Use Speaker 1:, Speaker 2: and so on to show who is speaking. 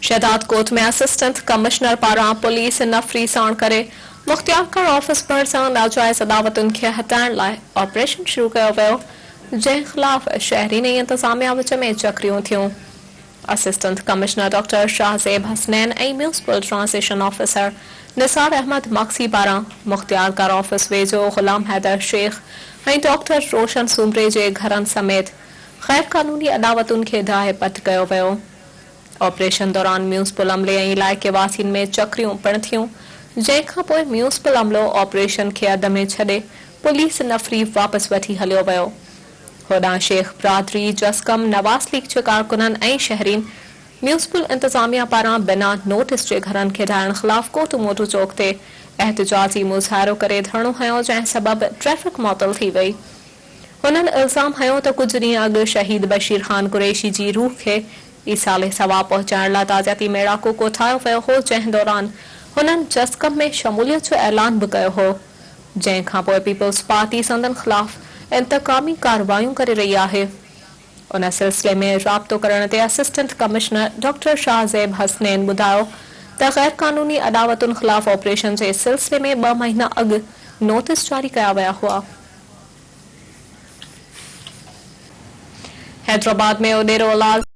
Speaker 1: Shahdadkot ۾ assistant commissioner پاران police نفري ساڻ ڪري مختيارڪار آفيس ڀرسان ناجائز اڏاوتن کي هٽائڻ لاء آپريشن شروع ڪيو ويو، جنهن خلاف شهرين ۽ انتظاميا وچ ۾ چڪريون ٿيون. Assistant commissioner doctor Shahzeb Hasnain ۽ municipal transition officer Nisar Ahmed Magsi پاران مختيارڪار آفيس ويجهو غلام حيدر شيخ ۽ ڊاڪٽر روشن سومري جي گهرن سميت غيرقانوني اڏاوتن کي ڊاهي پٽ ڪيو ويو. آپريشن دوران ميونسپل عملي ۽ علائقي واسين ۾ چڪريون پڻ ٿيون، جنهن کانپوء ميونسپل عملو آپريشن کي اڌ ۾ ڇڏي پوليس نفري واپس وٺي هليو ويو. هوڏانهن شيخ برادري، جسقم، نواز ليگ جي ڪارڪنن ۽ شهرين ميونسپل انتظاميا پاران بنا نوٽيس جي گهرن کي ڊاهڻ خلاف ڪوٽ موٽو چوڪ تي احتجاجي مظاهرو ڪري ڌرڻو هنيو، جنهن سبب ٽريفڪ معطل ٿي وئي. هنن الزام هنيو ته ڪجهه ڏينهن اڳ شهيد بشير خان قريشي جي روح کي ايصال ثواب پهچائڻ لاء تعزيتي ميڙاڪو ڪوٺايو ويو هو جنهن دوران هنن جسقم ۾ شموليت جو اعلان به ڪيو هو جنهن کانپوء پيپلز پارٽي سندن خلاف انتقامي ڪارروايون ڪري رهي آهي. ان سلسلي ۾ رابطو ڪرڻ تي assistant commissioner doctor Shahzeb Hasnain ٻڌايو ته غيرقانوني اڏاوتن خلاف آپريشن جي سلسلي ۾ ٻه مهينا اڳ نوٽيس جاري ڪيا ويا هئا. حيدرآباد ۾ اڏيرو لال.